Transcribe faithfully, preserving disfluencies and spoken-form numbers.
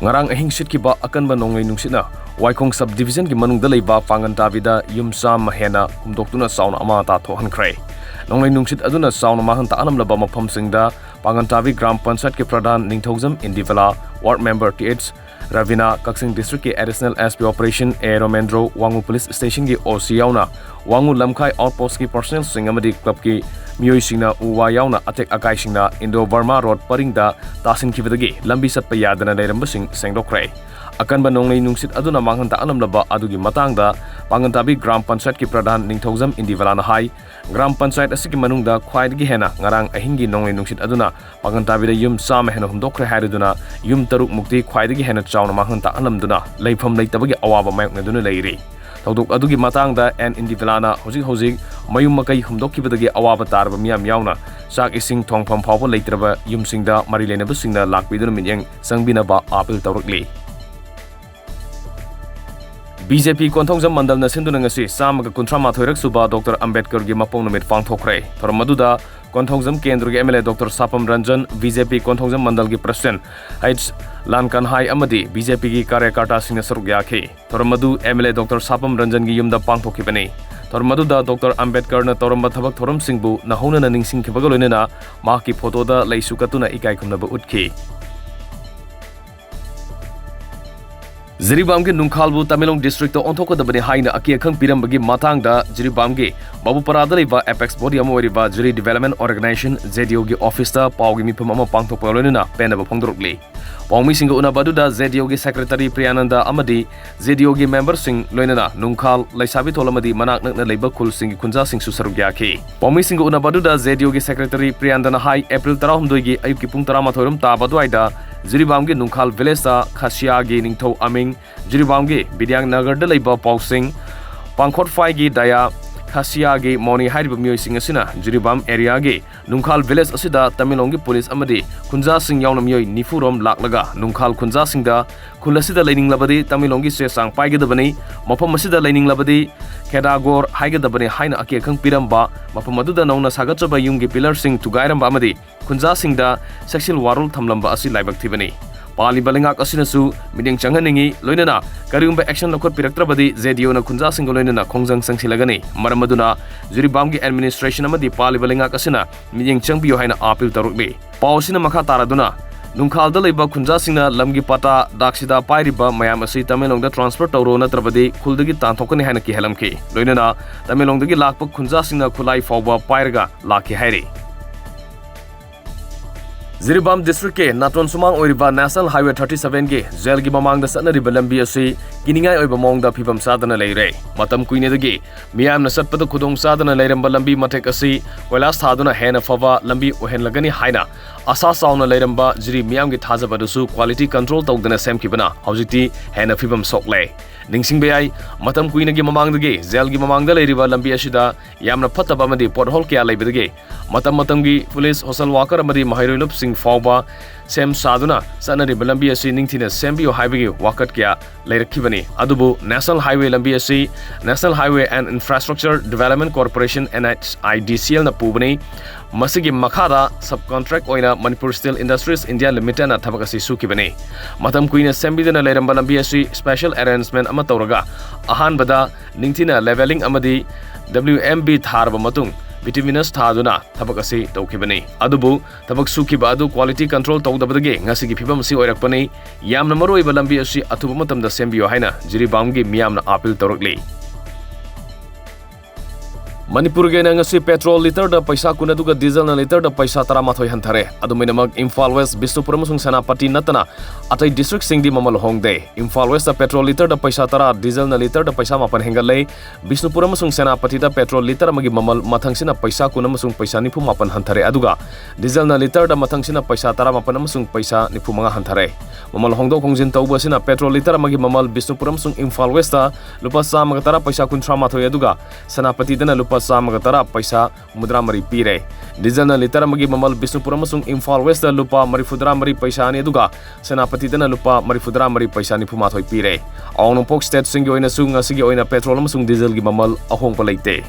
ꯉꯔꯥꯡ ꯑꯍꯤꯡ ꯁꯤꯠꯈꯤꯕ ꯑꯀꯟꯕ ꯅꯣꯡꯂꯩ ꯅꯨꯡꯁꯤꯠꯅ ꯋꯥꯏꯈꯣꯡ sub division ꯒꯤ ꯃꯅꯨꯡꯗ ꯂꯩꯕ ꯄꯥꯡꯒꯟ ꯇꯥꯕꯤꯗ ꯌꯨꯝ ꯆꯥꯝꯃ ꯍꯦꯟꯅ ꯍꯨꯝꯗꯣꯛꯇꯨꯅ ꯆꯥꯎꯅ ꯑꯃꯥꯡ ꯑꯇꯥ ꯊꯣꯛꯍꯟꯈ꯭ꯔꯦ꯫ ꯅꯣꯡꯂꯩ ꯅꯨꯡꯁꯤꯠ ꯑꯗꯨꯅ ꯆꯥꯎꯅ ꯃꯥꯡꯍꯟ ꯇꯥꯛꯍꯜꯂꯝꯂꯕ ꯃꯐꯝꯁꯤꯡꯗ ꯄꯥꯡꯒꯟ ꯇꯥꯕꯤ ꯒ꯭ꯔꯥꯝ ꯄꯟꯆꯥꯌꯠꯀꯤ ꯄ꯭ꯔꯙꯥꯟ ꯅꯤꯡꯊꯧꯖꯝ ꯏꯟꯗꯤꯕꯂꯥ, ward member ꯇꯤ ꯑꯩꯆ ꯔꯕꯤꯅꯥ, ꯀꯛꯆꯤꯡ district ꯀꯤ additional S P operation A Romendro, Wangoo police station ꯒꯤ O C ꯌꯥꯎꯅ ꯋꯥꯡꯉꯨ ꯂꯝꯈꯥꯏ outpost ꯀꯤ personnel ꯁꯤꯡ ꯑꯃꯗꯤ club ꯀꯤ ꯃꯤꯑꯣꯏꯁꯤꯡꯅ ꯎ ꯋꯥ ꯌꯥꯎꯅ ꯑꯇꯦꯛ ꯑꯀꯥꯏꯁꯤꯡꯅ ꯏꯟꯗꯣ ꯕꯔꯃꯥ road ꯄꯔꯤꯡꯗ ꯇꯥꯁꯤꯟꯈꯤꯕꯗꯒꯤ ꯂꯝꯕꯤ ꯆꯠꯄ ꯌꯥꯗꯅ ꯂꯩꯔꯝꯕꯁꯤꯡ ꯁꯦꯡꯗꯣꯛꯈ꯭ꯔꯦ꯫ ꯑꯀꯟꯕ ꯅꯣꯡꯂꯩ ꯅꯨꯡꯁꯤꯠ ꯑꯗꯨꯅ ꯃꯥꯡꯍꯟ ꯇꯥꯛꯍꯜꯂꯝꯂꯕ ꯑꯗꯨꯒꯤ ꯃꯇꯥꯡꯗ ꯄꯥꯡꯒꯟ ꯇꯥꯕꯤ ꯒ꯭ꯔꯥꯝ ꯄꯟꯆꯥꯌꯠꯀꯤ ꯄ꯭ꯔꯙꯥꯟ ꯅꯤꯡꯊꯧꯖꯝ ꯏꯟꯗꯤꯕꯂꯥꯅ ꯍꯥꯏ, ꯒ꯭ꯔꯥꯝ ꯄꯟꯆꯥꯌꯠ ꯑꯁꯤꯒꯤ ꯃꯅꯨꯡꯗ ꯈ꯭ꯋꯥꯏꯗꯒꯤ ꯍꯦꯟꯅ ꯉꯔꯥꯡ ꯑꯍꯤꯡꯒꯤ ꯅꯣꯡꯂꯩ ꯅꯨꯡꯁꯤꯠ ꯑꯗꯨꯅ ꯄꯥꯡꯒꯟ ꯇꯥꯕꯤꯗ ꯌꯨꯝ ꯆꯥꯝꯃ ꯍꯦꯟꯅ ꯍꯨꯝꯗꯣꯛꯈ꯭ꯔꯦ ꯍꯥꯏꯔꯗꯨꯅ ꯌꯨꯝ ꯇꯔꯨꯛ ꯃꯨꯛꯇꯤ ꯈ꯭ꯋꯥꯏꯗꯒꯤ ꯍꯦꯟꯅ ꯆꯥꯎꯅ ꯃꯥꯡꯍꯟ ꯇꯥꯛꯍꯜꯂꯝꯗꯨꯅ ꯂꯩꯐꯝ ꯂꯩꯇꯕꯒꯤ ꯑꯋꯥꯕ ꯃꯥꯌꯣꯛꯅꯗꯨꯅ ꯂꯩꯔꯤ꯫ ꯊꯧꯗꯣꯛ ꯑꯗꯨꯒꯤ ꯃꯇꯥꯡꯗ ꯑꯦꯟ ꯏꯟꯗꯤꯕꯂꯥꯅ ꯍꯧꯖꯤꯛ ꯍꯧꯖꯤꯛ ꯃꯌꯨꯝ ꯃꯀꯩ ꯍꯨꯝꯗꯣꯛꯈꯤꯕꯗꯒꯤ ꯑꯋꯥꯕ ꯇꯥꯔꯕ ꯃꯤꯌꯥꯝ ꯌꯥꯎꯅ ꯆꯥꯛ ꯏꯁꯤꯡ ꯊꯣꯡꯐꯝ ꯐꯥꯎꯕ ꯂꯩꯇ꯭ꯔꯕ ꯌꯨꯝꯁꯤꯡꯗ ꯃꯔꯤ ꯂꯩꯅꯕꯁꯤꯡꯅ ꯂꯥꯛꯄꯤꯗꯨꯅ ꯃꯤꯠꯌꯦꯡ ꯆꯪꯕꯤꯅꯕ appeal ꯇꯧꯔꯛꯂꯤ꯫ B J P Konthoujam ꯃꯟꯗꯜꯅ ꯁꯤꯟꯗꯨꯅ ꯉꯁꯤ ꯆꯥꯝꯃꯒ ꯀꯨꯟꯊ꯭ꯔꯥ ꯃꯥꯊꯣꯏꯔꯛ ꯁꯨꯕ ꯗꯣꯛꯇꯔ ꯑꯝꯕꯦꯗꯀꯔꯒꯤ ꯃꯄꯣꯛ ꯅꯨꯃꯤꯠ ꯄꯥꯡꯊꯣꯛꯈ꯭ꯔꯦ꯫ ꯊꯧꯔꯝ ꯑꯗꯨꯗ ꯀꯣꯟꯊꯧꯖꯝ ꯀꯦꯟꯗ꯭ꯔꯒꯤ M L A doctor Sapam Ranjan, B J P Konthoujam ꯃꯟꯗꯜꯒꯤ president H ꯂꯥꯟꯀꯟꯍꯥꯏ ꯑꯃꯗꯤ ꯕꯤ ꯖꯦ ꯄꯤꯒꯤ ꯀꯥꯔꯌꯀꯔꯇꯥꯁꯤꯡꯅ ꯁꯔꯨꯛ ꯌꯥꯈꯤ꯫ ꯊꯧꯔꯝ ꯑꯗꯨ M L A ꯗꯣꯛꯇꯔ ꯁꯥꯄꯝ ꯔꯟꯖꯟꯒꯤ ꯌꯨꯝꯗ ꯄꯥꯡꯊꯣꯛꯈꯤꯕꯅꯤ꯫ ꯊꯧꯔꯝ ꯑꯗꯨꯗ ꯗꯣꯛꯇꯔ ꯑꯝꯕꯦꯗꯀꯔꯅ ꯇꯧꯔꯝꯕ ꯊꯕꯛ ꯊꯧꯔꯝꯁꯤꯡꯕꯨ ꯅꯧꯍꯧꯅꯅ ꯅꯤꯡꯁꯤꯡꯈꯤꯕꯒ ꯂꯣꯏꯅꯅ ꯃꯍꯥꯛꯀꯤ ꯐꯣꯇꯣꯗ ꯂꯩꯁꯨ ꯀꯠꯇꯨꯅ ꯏꯀꯥꯏ ꯈꯨꯝꯅꯕ ꯎꯠꯈꯤ꯫ ꯖꯤꯔꯤꯕꯥꯝꯒꯤ ꯅꯨꯡꯈꯥꯜꯕꯨ ꯇꯃꯦꯡꯂꯣꯡ district ꯑꯣꯟꯊꯣꯛꯀꯗꯕꯅꯤ ꯍꯥꯏꯅ ꯑꯀꯤ ꯑꯈꯪ ꯄꯤꯔꯝꯕꯒꯤ ꯃꯇꯥꯡꯗ ꯖꯤꯔꯤꯕꯥꯝꯒꯤ ꯕꯥꯕꯨꯄꯥꯔꯥꯗ ꯂꯩꯕ apex body ꯑꯃ ꯑꯣꯏꯔꯤꯕ Jiri Development Organization, J D O ꯒꯤ office ꯇ ꯄꯥꯎꯒꯤ ꯃꯤꯐꯝ ꯑꯃ ꯄꯥꯡꯊꯣꯛꯄꯒ ꯂꯣꯏꯅꯅ ꯄꯦꯟꯗꯕ ꯐꯣꯡꯗꯣꯔꯛꯂꯤ꯫ ꯄꯥꯎꯃꯤꯁꯤꯡꯒ ꯎꯅꯕ ꯑꯗꯨꯗ J D O ꯒꯤ secretary ꯄ꯭ꯔꯤꯌꯥꯅꯟꯗ ꯑꯃꯗꯤ J D O ꯒꯤ member ꯁꯤꯡ ꯂꯣꯏꯅꯅ ꯅꯨꯡꯈꯥꯜ, ꯂꯩꯁꯥꯕꯤꯊꯣꯜ ꯑꯃꯗꯤ ꯃꯅꯥꯛ ꯅꯛꯅ ꯂꯩꯕ ꯈꯨꯜꯁꯤꯡꯒꯤ ꯈꯨꯟꯖꯥꯁꯤꯡꯁꯨ ꯁꯔꯨꯛ ꯌꯥꯈꯤ꯫ ꯄꯥꯎꯃꯤꯁꯤꯡꯒ ꯎꯅꯕ ꯑꯗꯨꯗ J D O ꯒꯤ secretary ꯄ꯭ꯔꯤꯌꯥꯅꯟꯗꯅ ꯍꯥꯏ, April ꯇꯔꯥꯍꯨꯝꯗꯣꯏꯒꯤ ꯑꯌꯨꯛꯀꯤ ꯄꯨꯡ ꯇꯔꯥꯃꯥꯊꯣꯏ ꯔꯣꯝ ꯇꯥꯕ ꯑꯗꯨꯋꯥꯏꯗ ꯖꯤꯔꯤꯕꯥꯝꯒꯤ ꯅꯨꯡꯈꯥꯜ village ꯇ ꯈꯥꯁꯤꯌꯥꯒꯤ ꯅꯤꯡꯊꯧ ꯑꯃꯤꯡ, ꯖꯤꯔꯤꯕꯥꯝꯒꯤ ꯕꯤꯗ꯭ꯌꯥꯅꯒꯔꯗ ꯂꯩꯕ ꯄꯥꯎꯁꯤꯡ, ꯄꯥꯡꯈꯣꯠꯐꯥꯏꯒꯤ ꯗꯌꯥ, ꯈꯥꯁꯤꯌꯥꯒꯤ ꯃꯣꯅꯤ ꯍꯥꯏꯔꯤꯕ ꯃꯤꯑꯣꯏꯁꯤꯡ ꯑꯁꯤꯅ ꯖꯤꯔꯤꯕꯥꯝ area ꯒꯤ ꯅꯨꯡꯈꯥꯜ village ꯑꯁꯤꯗ ꯇꯃꯦꯡꯂꯣꯡꯒꯤ police ꯑꯃꯗꯤ ꯈꯨꯟꯖꯥꯁꯤꯡ ꯌꯥꯎꯅ ꯃꯤꯑꯣꯏ ꯅꯤꯐꯨ ꯔꯣꯝ ꯂꯥꯛꯂꯒ ꯅꯨꯡꯈꯥꯜ ꯈꯨꯟꯖꯥꯁꯤꯡꯗ ꯈꯨꯜ ꯑꯁꯤꯗ ꯂꯩꯅꯤꯡꯂꯕꯗꯤ ꯇꯃꯦꯡꯂꯣꯡꯒꯤ ꯆꯦ ꯆꯥꯡ ꯄꯥꯏꯒꯗꯕꯅꯤ, ꯃꯐꯝ ꯑꯁꯤꯗ ꯂꯩꯅꯤꯡꯂꯕꯗꯤ ꯈꯦꯗꯥꯒꯣꯔ ꯍꯥꯏꯒꯗꯕꯅꯤ ꯍꯥꯏꯅ ꯑꯀꯤ ꯑꯈꯪ ꯄꯤꯔꯝꯕ, ꯃꯐꯝ ꯑꯗꯨꯗ ꯅꯧꯅ ꯁꯥꯒꯠꯆꯕ ꯌꯨꯝꯒꯤ pillar ꯁꯤꯡ ꯊꯨꯒꯥꯏꯔꯝꯕ ꯑꯃꯗꯤ ꯈꯨꯟꯖꯥꯁꯤꯡꯗ ꯁꯦꯛꯁꯤꯜ ꯋꯥꯔꯣꯜ ꯊꯝꯂꯝꯕ ꯑꯁꯤ ꯂꯥꯏꯕꯛ ꯊꯤꯕꯅꯤ꯫ ꯄꯥꯜꯂꯤꯕ ꯂꯩꯉꯥꯛ ꯑꯁꯤꯅꯁꯨ ꯃꯤꯠꯌꯦꯡ ꯆꯪꯍꯟꯅꯤꯡꯏ꯫ ꯂꯣꯏꯅꯅ ꯀꯔꯤꯒꯨꯝꯕ action ꯂꯧꯈꯠꯄꯤꯔꯛꯇ꯭ꯔꯕꯗꯤ J D Uꯅ ꯈꯨꯟꯖꯥꯁꯤꯡꯒ ꯂꯣꯏꯅꯅ ꯈꯣꯡꯖꯪ ꯆꯪꯁꯤꯜꯂꯒꯅꯤ꯫ ꯃꯔꯝ ꯑꯗꯨꯅ ꯖꯤꯔꯤꯕꯥꯝꯒꯤ administration ꯑꯃꯗꯤ ꯄꯥꯜꯂꯤꯕ ꯂꯩꯉꯥꯛ ꯑꯁꯤꯅ ꯃꯤꯠꯌꯦꯡ ꯆꯪꯕꯤꯌꯨ ꯍꯥꯏꯅ appeal ꯇꯧꯔꯛꯂꯤ꯫ ꯄꯥꯎ ꯑꯁꯤꯅ ꯃꯈꯥ ꯇꯥꯔꯗꯨꯅ, ꯅꯨꯡꯈꯥꯜꯗ ꯂꯩꯕ ꯈꯨꯟꯖꯥꯁꯤꯡꯅ ꯂꯝꯒꯤ ꯄꯥꯇꯥ ꯗꯥꯛꯁꯤꯗꯥ ꯄꯥꯏꯔꯤꯕ ꯃꯌꯥꯝ ꯑꯁꯤ ꯇꯃꯦꯡꯂꯣꯡꯗ transfer ꯇꯧꯔꯣ, ꯅꯠꯇ꯭ꯔꯕꯗꯤ ꯈꯨꯜꯗꯒꯤ ꯇꯥꯟꯊꯣꯛꯀꯅꯤ ꯍꯥꯏꯅ ꯀꯤꯍꯜꯂꯝꯈꯤ꯫ ꯂꯣꯏꯅꯅ ꯇꯃꯦꯡꯂꯣꯡꯗꯒꯤ ꯂꯥꯛꯄ ꯈꯨꯟꯖꯥꯁꯤꯡꯅ ꯈꯨꯠꯂꯥꯏ ꯐꯥꯎꯕ ꯄꯥꯏꯔꯒ ꯂꯥꯛꯈꯤ ꯍꯥꯏꯔꯤ꯫ ꯖꯤꯔꯤꯕꯥꯝ districtꯀꯤ ꯅꯥꯇꯣꯟ ꯁꯨꯃꯥꯡ ꯑꯣꯏꯔꯤꯕ National Highway thirty sevenꯒꯤ jailꯒꯤ ꯃꯃꯥꯡꯗ ꯆꯠꯅꯔꯤꯕ ꯂꯝꯕꯤ ꯑꯁꯤ ꯀꯤꯅꯤꯡꯉꯥꯏ ꯑꯣꯏꯕ ꯃꯑꯣꯡꯗ ꯐꯤꯕꯝ ꯆꯥꯗꯅ ꯂꯩꯔꯦ꯫ ꯃꯇꯝ ꯀꯨꯏꯅꯗꯒꯤ ꯃꯤꯌꯥꯝꯅ ꯆꯠꯄꯗ ꯈꯨꯗꯣꯡ ꯆꯥꯗꯅ ꯂꯩꯔꯝꯕ ꯂꯝꯕꯤ ꯃꯊꯦꯛ ꯑꯁꯤ ꯀꯣꯏꯂꯥꯁ ꯊꯥꯗꯨꯅ ꯍꯦꯟꯅ ꯐꯕ ꯂꯝꯕꯤ ꯑꯣꯏꯍꯜꯂꯒꯅꯤ ꯍꯥꯏꯅ ꯑꯁꯥ ꯆꯥꯎꯅ ꯂꯩꯔꯝꯕ ꯖꯤꯔꯤ ꯃꯤꯌꯥꯝꯒꯤ ꯊꯥꯖꯕ ꯑꯗꯨꯁꯨ quality control ꯇꯧꯗꯅ ꯁꯦꯝꯈꯤꯕꯅ ꯍꯧꯖꯤꯛꯇꯤ ꯍꯦꯟꯅ ꯐꯤꯕꯝ ꯁꯣꯛꯂꯦ꯫ ꯅꯤꯡꯁꯤꯡꯕ ꯌꯥꯏ, ꯃꯇꯝ ꯀꯨꯏꯅꯒꯤ ꯃꯃꯥꯡꯗꯒꯤ jailꯒꯤ ꯃꯃꯥꯡꯗ ꯂꯩꯔꯤꯕ ꯂꯝꯕꯤ ꯑꯁꯤꯗ ꯌꯥꯝꯅ ꯐꯠꯇꯕ ꯑꯃꯗꯤ pothole ꯀꯌꯥ ꯂꯩꯕꯗꯒꯤ ꯃꯇꯝ ꯃꯇꯝꯒꯤ police, social worker ꯑꯃꯗꯤ ꯃꯍꯩꯔꯣꯏ ꯂꯨꯞꯁꯤꯡ ꯐꯥꯎꯕ ꯁꯦꯝ ꯁꯥꯗꯨꯅ ꯆꯠꯅꯔꯤꯕ ꯂꯝꯕꯤ ꯑꯁꯤ ꯅꯤꯡꯊꯤꯅ ꯁꯦꯝꯕꯤꯌꯨ ꯍꯥꯏꯕꯒꯤ ꯋꯥꯀꯠ ꯀꯌꯥ ꯂꯩꯔꯛꯈꯤꯕꯅꯤ꯫ ꯑꯗꯨꯕꯨ National Highway ꯂꯝꯕꯤ ꯑꯁꯤ National Highway and Infrastructure Development Corporation, NHIDCLꯅ ꯄꯨꯕꯅꯤ꯫ ꯃꯁꯤꯒꯤ ꯃꯈꯥꯗ subcontract ꯑꯣꯏꯅ Manipur Steel Industries India Limitedꯅ ꯊꯕꯛ ꯑꯁꯤ ꯁꯨꯈꯤꯕꯅꯤ꯫ ꯃꯇꯝ ꯀꯨꯏꯅ ꯁꯦꯝꯕꯤꯗꯅ ꯂꯩꯔꯝꯕ ꯂꯝꯕꯤ ꯑꯁꯤ special arrangement ꯑꯃ ꯇꯧꯔꯒ ꯑꯍꯥꯟꯕꯗ ꯅꯤꯡꯊꯤꯅ levelling ꯑꯃꯗꯤ W M B ꯊꯥꯔꯕ ꯃꯇꯨꯡ bituminous ꯊꯥꯗꯨꯅ ꯊꯕꯛ ꯑꯁꯤ ꯇꯧꯈꯤꯕꯅꯤ꯫ ꯑꯗꯨꯕꯨ ꯊꯕꯛ ꯁꯨꯈꯤꯕ ꯑꯗꯨ quality control ꯇꯧꯗꯕꯗꯒꯤ ꯉꯁꯤꯒꯤ ꯐꯤꯕꯝ ꯑꯁꯤ ꯑꯣꯏꯔꯛꯄꯅꯤ꯫ ꯌꯥꯝꯅ ꯃꯔꯨꯑꯣꯏꯕ ꯂꯝꯕꯤ ꯑꯁꯤ ꯑꯊꯨꯕ ꯃꯇꯝꯗ ꯁꯦꯝꯕꯤꯌꯨ ꯍꯥꯏꯅ ꯖꯤꯔꯤꯕꯥꯝꯒꯤ ꯃꯤꯌꯥꯝꯅ appeal ꯇꯧꯔꯛꯂꯤ꯫ ꯃꯅꯤꯄꯨꯔꯒꯤ ꯑꯣꯏꯅ ꯉꯁꯤ petrol litreꯗ ꯄꯩꯁꯥ ꯀꯨꯟ ꯑꯗꯨꯒ dieselꯅ litreꯗ ꯄꯩꯁꯥ ꯇꯔꯥꯃꯥꯊꯣꯏ ꯍꯟꯊꯔꯦ꯫ ꯑꯗꯨꯝ ꯑꯣꯏꯅꯃꯛ ꯏꯝꯐꯥꯜ West, ꯕꯤꯁꯅꯨꯄꯨꯔ ꯑꯃꯁꯨꯡ ꯁꯦꯅꯥꯄꯇꯤ ꯅꯠꯇꯅ ꯑꯇꯩ districtꯁꯤꯡꯗꯤ ꯃꯃꯜ ꯍꯣꯡꯗꯦ꯫ ꯏꯝꯐꯥꯜ Westꯇ petrol litreꯗ ꯄꯩꯁꯥ ꯇꯔꯥ, dieselꯅ litreꯗ ꯄꯩꯁꯥ ꯃꯥꯄꯟ ꯍꯦꯟꯒꯠꯂꯦ꯫ ꯕꯤꯁꯅꯨꯄꯨꯔ ꯑꯃꯁꯨꯡ ꯁꯦꯅꯥꯄꯇꯤꯗ petrol litre ꯑꯃꯒꯤ ꯃꯃꯜ ꯃꯊꯪꯁꯤꯅ ꯄꯩꯁꯥ ꯀꯨꯟ ꯑꯃꯁꯨꯡ ꯄꯩꯁꯥ ꯅꯤꯐꯨ ꯃꯥꯄꯟ ꯍꯟꯊꯔꯦ, ꯑꯗꯨꯒ dieselꯅ litreꯗ ꯃꯊꯪꯁꯤꯅ ꯄꯩꯁꯥ ꯇꯔꯥꯃꯥꯄꯟ ꯑꯃꯁꯨꯡ ꯄꯩꯁꯥ ꯅꯤꯐꯨ ꯃꯉꯥ ꯍꯟꯊꯔꯦ꯫ ꯃꯃꯜ ꯍꯣꯡꯗꯣꯛ ꯍꯣꯡꯖꯤꯟ ꯇꯧꯕ ꯑꯁꯤꯅ petrol litre ꯑꯃꯒꯤ ꯃꯃꯜ ꯕꯤꯁꯅꯨꯄꯨꯔ ꯑꯃꯁꯨꯡ ꯏꯝꯐꯥꯜ Westꯇ ꯂꯨꯄꯥ ꯆꯥꯝꯃꯒ ꯇꯔꯥ ꯄꯩꯁꯥ ꯀꯨꯟꯊ꯭ꯔꯥ ꯃꯥꯊꯣꯏ, ꯑꯗꯨꯒ ꯁꯦꯅꯥꯄꯇꯤꯗꯅ ꯂꯨꯄꯥ ꯆꯥꯝꯃꯒ ꯇꯔꯥ ꯄꯩꯁꯥ ꯍꯨꯝꯐꯨꯇꯔꯥ ꯃꯔꯤ ꯄꯤꯔꯦ꯫ Dieselꯅ litre ꯑꯃꯒꯤ ꯃꯃꯜ ꯕꯤꯁꯅꯨꯄꯨꯔ ꯑꯃꯁꯨꯡ ꯏꯝꯐꯥꯜ Westꯇ ꯂꯨꯄꯥ ꯃꯔꯤꯐꯨꯇꯔꯥ ꯃꯔꯤ ꯄꯩꯁꯥ ꯑꯅꯤ, ꯑꯗꯨꯒ ꯁꯦꯅꯥꯄꯇꯤꯗꯅ ꯂꯨꯄꯥ ꯃꯔꯤꯐꯨꯇꯔꯥ ꯃꯔꯤ ꯄꯩꯁꯥ ꯅꯤꯐꯨ ꯃꯥꯊꯣꯏ ꯄꯤꯔꯦ꯫ ꯑꯋꯥꯡ ꯅꯣꯡꯄꯣꯛ stateꯁꯤꯡꯒꯤ ꯑꯣꯏꯅꯁꯨ ꯉꯁꯤꯒꯤ ꯑꯣꯏꯅ petrol ꯑꯃꯁꯨꯡ dieselꯒꯤ ꯃꯃꯜ ꯑꯍꯣꯡꯕ ꯂꯩꯇꯦ꯫